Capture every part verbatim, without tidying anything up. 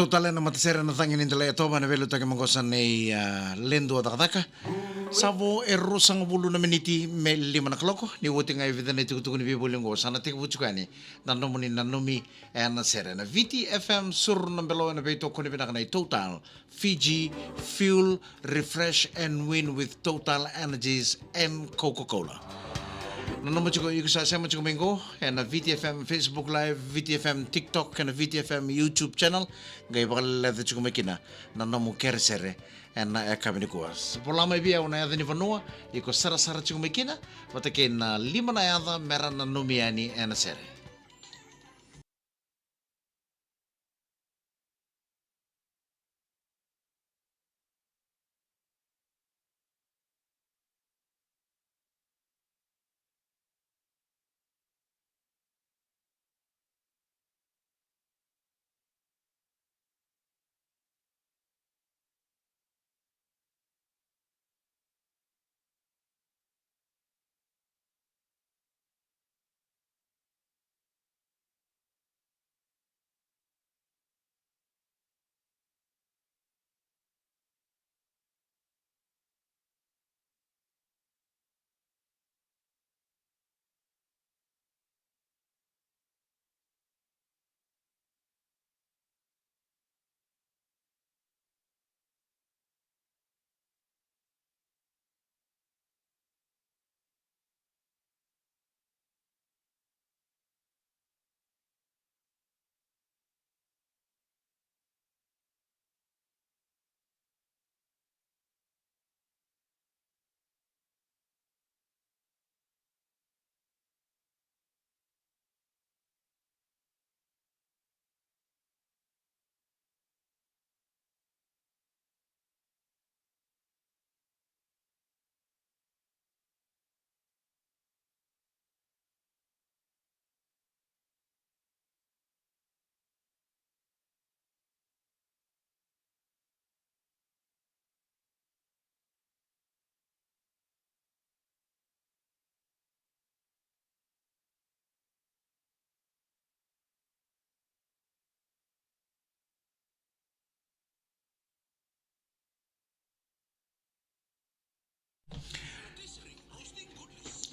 Tale na matasere na cagi ni dela e toba na veiliutaki maqosa nei, ah, Ledua Cakacaka. Sa vo e ruasagavulu na miniti me lima na kaloko. Ni oti ga e vica na itukutuku ni veivoli oqo, sa na tekivu tiko yani na nomuni nanumi ena sere na V T F M Suru na Belo, ena veitokoni vinaka nei Total Fiji Fuel, refresh and win with Total Energies and Coca-Cola. Nanuma tiko, iko sa sema tiko mai qo ena V T F M Facebook Live, V T F M TikTok, ena V T F M YouTube channel. Qai vakaleleca tiko mai kina na nomu kerekere ena yakavi nikua. Vola mai vei au na yaca ni vanua iko sarasara tiko mai kina, vata kei na lima na yaca mera nanumi yani ena sere.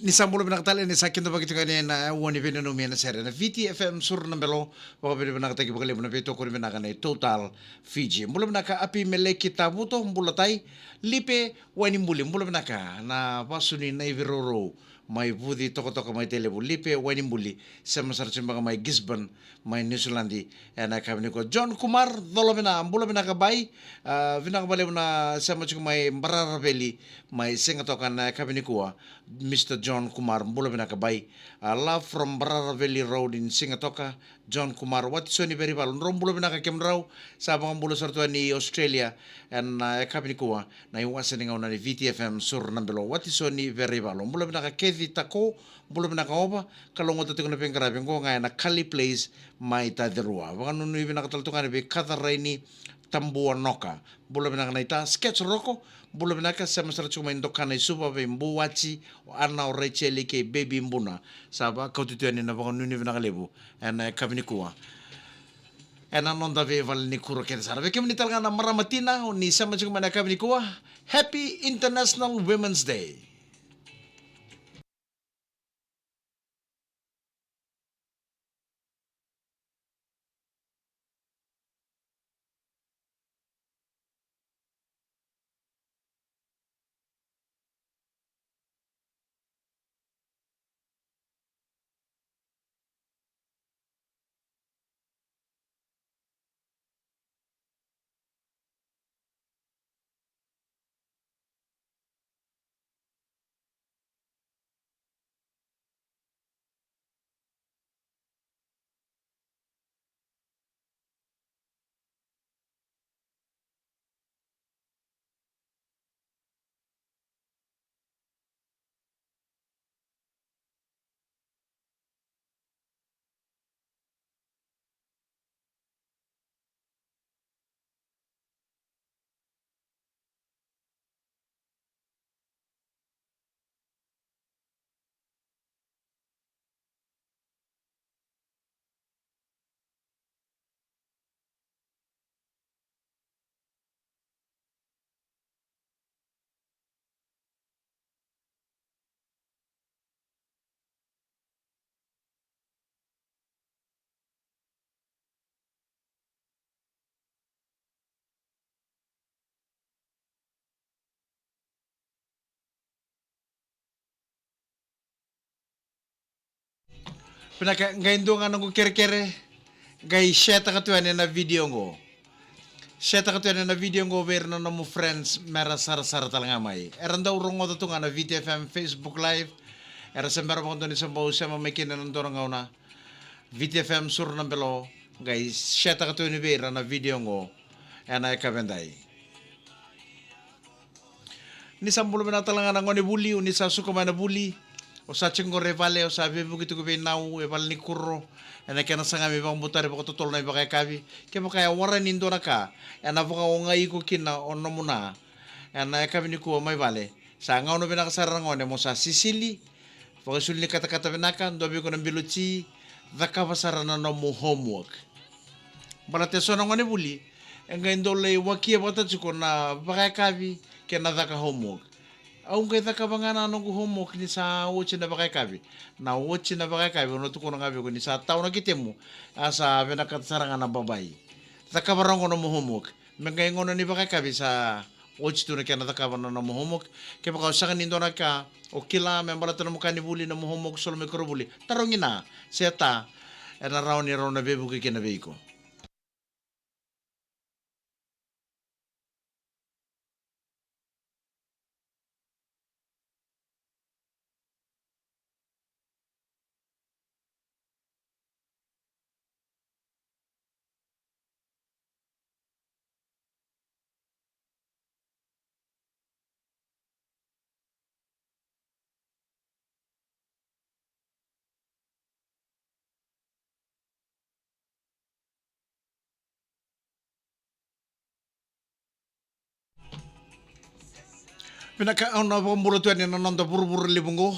Ni sa bula vinaka tale, ni sa kidavaki tiko yani ena aua ni veinanumi ena sere na V T F M Suru na Belo. Vakavinavinakataki vakalevu na veitokoni vinaka nei Total Fiji. Bula vinaka Api Meleki Tavuto, bula tai. Lipe Wainibuli, bula vinaka na vasu ni naivi rourou mai Vuci Tokatoka mai Tailevu. Lipe Wainibuli, sema sara tiko beka mai Gisborne mai Niusiladi ena yakavi nikua. John Kumar, colo vina, bula vinaka bai. Ah, vinaka vakalevu na sema tiko mai Bararaveli mai Sigatoka ena yakavi nikua. Mister John Kumar, bula vinaka bai. Ah, love from Bararaveli Road in Sigatoka. John Kumar, Watisoni Verivalu, drau bula vinaka kemudrau. Sa vakabula sara tu yani Australia ena, ah, yakavi nikua na iwase ni gauna ni V T F M Suru na Belo, Watisoni Verivalu. Bula vinaka Kethi Tako, bula vinaka Ova, kalougata tiko na veiqaravi qo ga ena Kali Place mai Tacirua. Vakanuinui vinaka tale tu ga yani vei Kaca Raini Tabua Noka. Bula vinaka naita Sketch Roko, bula vinaka, sema sara tiko mai Dokana i Suva vei Buwati, o Ana, o Raicheli kei Baby Buna. Sa vakauti tu yani na vakanuinui vinaka levu ena yakavi nikua ena noda veivale ni kuro kece sara. Vei kemuni tale ga na marama tina o ni sema tiko mai ena yakavi nikua, Happy International Women's Day. Vinaka, qai dua ga noqu kerekere, qai share-taka tu yani na video qo. Share-taka tu yani na video qo vei ira na nomu friends, mera sarasara tale ga mai. Era dau rogoca tu ga na V T F M Facebook Live. Era se bera vakadua ni se bau sema mai kina ena dua na gauna. V T F M Suru na Belo, qai share-taka tu yani vei ira na video qo ena yakavi edai. Ni sa bula vinaka tale ga na gone vuli, o ni sa suka mai na vuli. O sa tiko qori e vale, o sa veivuke tiko vei nau, e vale ni kuro. Ena kena saga me vakabutari vakatotolo na ivakayakavi. Kevaka e warani dua na ka ena vakaogai iko kina o nomu na, ena yakavi nikua mai vale, sa gauna vinaka sara na gone mo sa sisili, vakaisulu ni katakata vinaka, dua vei iko na bilo ti, cakava sara na nomu homework. Baleta e so na gone vuli e qai dau lai wakia vata tiko na vakayakavi kei na caka homework. Au qai cakava ga na noqu homework ni sa oti na vakayakavi. Na oti na vakayakavi, au na tukuna ga vei iko ni sa tau na ketemu, a sa vinakata sara ga na babai. Cakava rawa qo nomu homework. Me qai gauna ni vakayakavi sa oti tu na kena cakava na nomu homework. Kevaka o sega ni dua na ka o kila me baleta nomu ka ni vuli, nomu homework solo mai koronivuli, tarogi na, se ta, ena rawa ni rau na veivuke kina vei iko. Vinaka, au na vakabula tu yani na noda vuravura levu qo.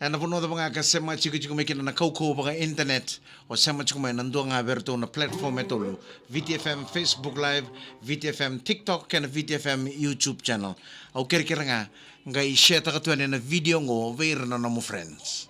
Ena vanua cava ga ka sema tikotiko mai kina na kaukauwa vaka internet, o sema tiko mai na dua ga vei iratou na platform e tolu: V T F M Facebook Live, V T F M TikTok kei na V T F M YouTube channel. Au kerekere ga qai share-taka tu yani na video qo vei ira na nomu friends.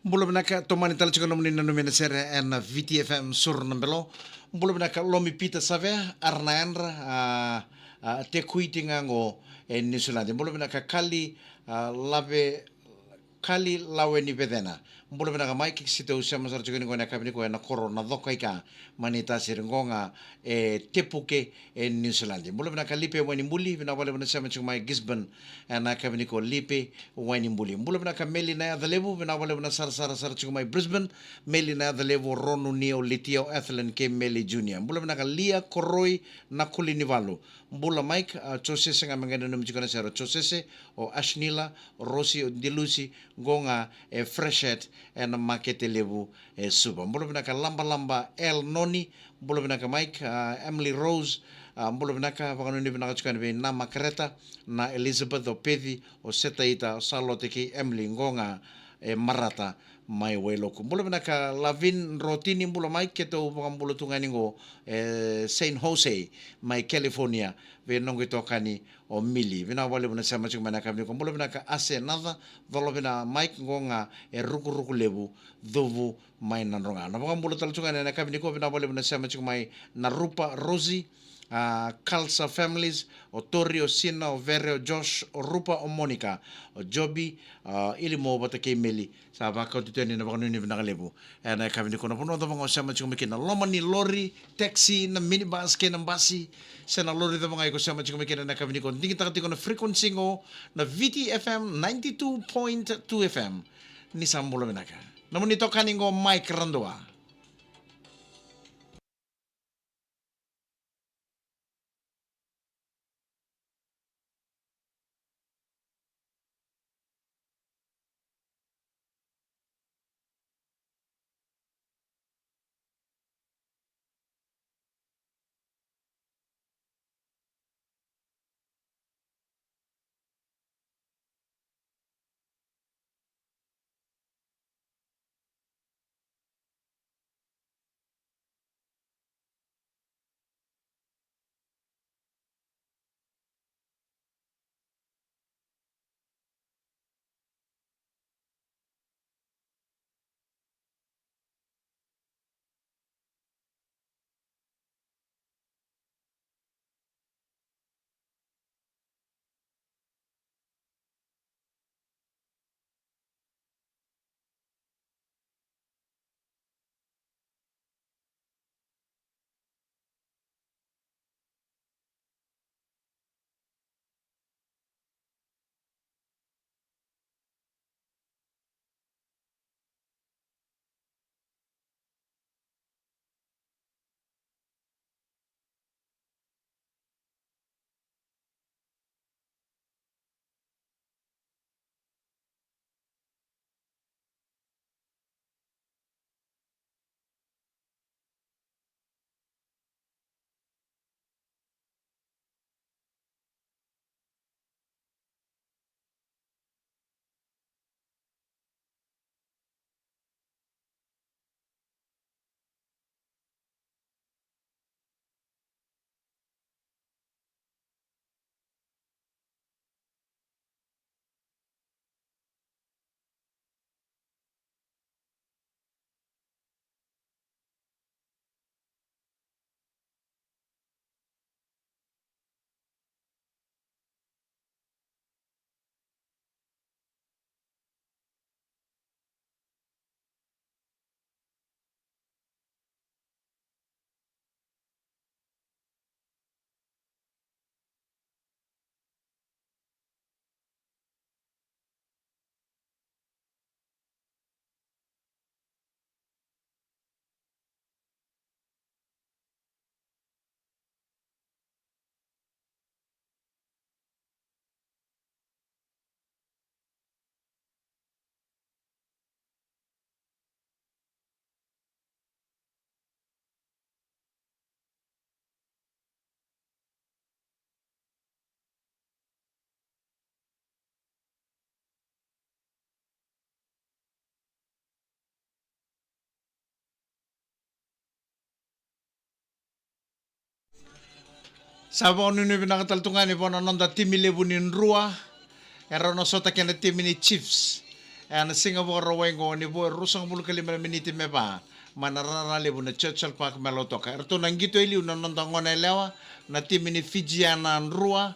Bula vinaka, tomani tale tiko nomuni nanumi na sere ena V T F M Suru na Belo. Bula vinaka Lomi Pita Savea, ara na yadra, a, a, tekuiti ga qo e Niusiladi. Bula vinaka Kali, a, Lave, Kali Lawe ni Vecena. Bula vinaka Mike, se tou sema sara tiko ni qo ena yakavi nikua ena koro Nacokaika, mai Tasiri qo ga e Tepuke e Niusiladi. Bula vinaka Lipe Wainibuli, vinaka vakalevu na sema tiko mai Gisborne ena yakavi nikua Lipe Wainibuli. Bula vinaka Meli Nayacalevu, vinaka vakalevu na sarasara sara tiko mai Brisbane. Meli Nayacalevu, Ronu, Nio, Litio, Ethelyn kei Meli Junior. Bula vinaka Lia Koroi Nakulinivalu. Bula Mike, a, Josese ga me qai nanumi tiko na sere, Josese, o Ashnila, o Rosi, o Dilusi, qo ga e Freshet ena makete levu e Suva. Bula vinaka Labalaba El Noni, bula vinaka Mike, a, Emily Rose, a, bula vinaka, vakanuinui vinaka tiko yani vei Na Makareta, Na Elizabeth, o Peci, o Setaita, o Salote kei Emily, qo ga e Marata mai Wailoku. Bula vinaka Lavin Rotini, bula mai, keitou vakabula tu ga yani qo e San Jose mai California, vei noqu itokani o Mili. Vinaka vakalevu na sema tiko mai na yakavi nikua. Bula vinaka Ase Naca, Colovina Mike, qo ga e Rukuruku Levu, Cuvu mai Nadroga. Na vakabula tale tu ga yani na yakavi nikua, vinaka vakalevu na sema tiko mai na Rupa Rosi, a, Kalsa Families, o Tori, o Sina, o Vere, o Josh, o Rupa, o Monica, o Jobi, a, Ilimo vata kei Meli. Sa vakauti tu yani na vakanuinui vinaka levu ena yakavi nikua na vanua cava ga o sema tiko mai kina, loma ni lori, taxi, na minibus kei na basi, se na lori cava ga iko sema tiko mai kina ena yakavi nikua. Digitaka tiko na frequency qo na Viti F M ninety-two point two F M. Ni sa bula vinaka. Nomuni itokani qo Mike Radua. Sa vakanuinui vinaka tale tu ga yani vua na noda timi levu ni Drua. Erau na sota kei na timi ni Chiefs ena siga Vakarauwai qo, ni vo e ruasagavulu ka lima na miniti me va, mai na rara levu na Churchill Park me Lautoka. Eratou na qito e liu na noda gone yalewa na timi ni Fijiana Drua,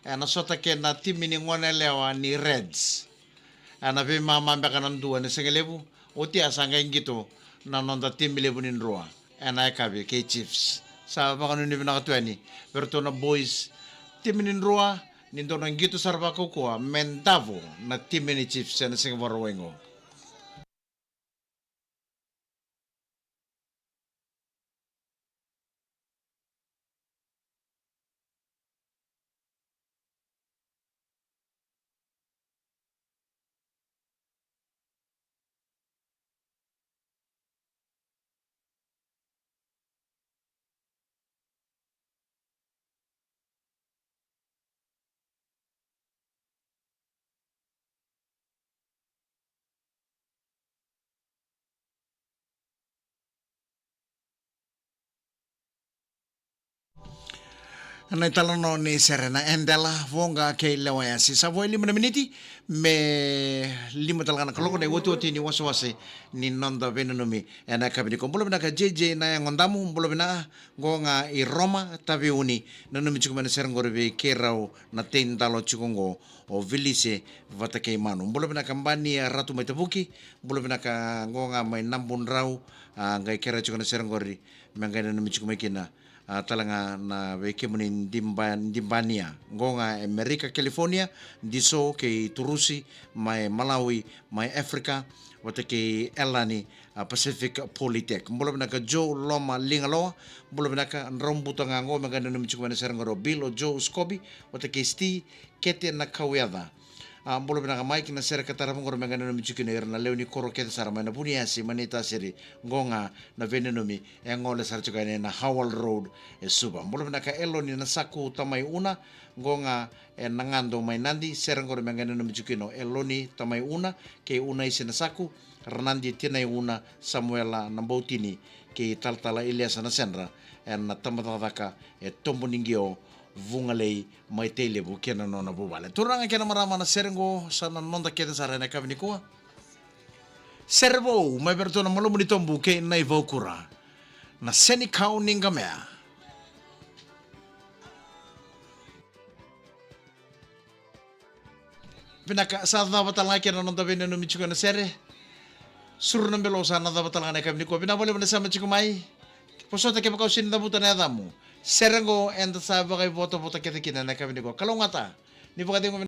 ena sota kei na timi ni gone yalewa ni Reds. Ena veimama beka na dua ena siga levu. Oti ya sa qai qito na noda timi levu ni Drua ena yakavi kei Chiefs. Sa vakanuinui vinaka tu yani vei iratou na boys timi ni Drua, ni dou na qito sara vakaukauwa me davo na timi ni Chiefs ena siga Vakarauwai qo. Na italanoa ni sere na Edela, Voqa kei Lewayasi. Sa vo e lima na miniti me lima tale ga na kaloko na iotioti ni wasewase ni noda veinanumi ena yakavi nikua. Bula vinaka J J na Yagodamu, bula vinaka. Qo ga i Roma Taveuni, nanumi tiko mai na sere qori vei keirau na teidalo tiko qo, o Vilise vata kei Manu. Bula vinaka Bani, a, Ratu mai Tavuki. Bula vinaka qo ga mai Nabudrau, a, qai kerea tiko na sere qori me qai nanumi tiko mai kina, a, tale ga na vei kemuni Diba-, Dibania. Qo ga e Merika, California, Diso kei Turusi, mai Malawi, mai Afrika, vata kei Elani, a, Pacific Polytech. Bula vinaka Joe Loma Ligaloa, bula vinaka. Drau buta ga qo me qai nanumi tiko mai na sere qori o Bill, o Joe Scobi, vata kei Sti, Kete na Kauyaca. A, bula vinaka Mike, na sere ka tarava qori me qai nanumi tiko kina ira na lewe ni koro kece sara mai na Vuniasi, mai na Itasiri. Qo ga na veinanumi e gole sara tiko yani na Howell Road e Suva. Bula vinaka Eloni Nasaku Tamai Una, qo ga e Nagado mai Nadi, sere qori me qai nanumi tiko kina o Eloni Tamai Una kei Unaisi Nasaku, Ranadi Tinai Una, Samuela Nabautini kei Talatala Iliesa Nasedra, ena tabacakacaka e Tobo ni Qio, Vugalei mai Tailevu kei na nona vuvale. Turaga kei na marama, na sere qo sa na noda kece sara ena yakavi nikua. Sere vou mai vei iratou na Malumu ni Tobu kei Naivaukura, na Senikau ni Qamea. Vinaka, sa cava tale ga kina na noda veinanumi tiko ena sere. Suru na Belo sa na cava tale ga na yakavi nikua. Vinaka vakalevu na sema tiko mai. Vosota kevaka o sega ni cavuta na yacamu. Sere qo eda sa vakaivotavota kece kina na yakavi nikua. Kalougata ni vakacegu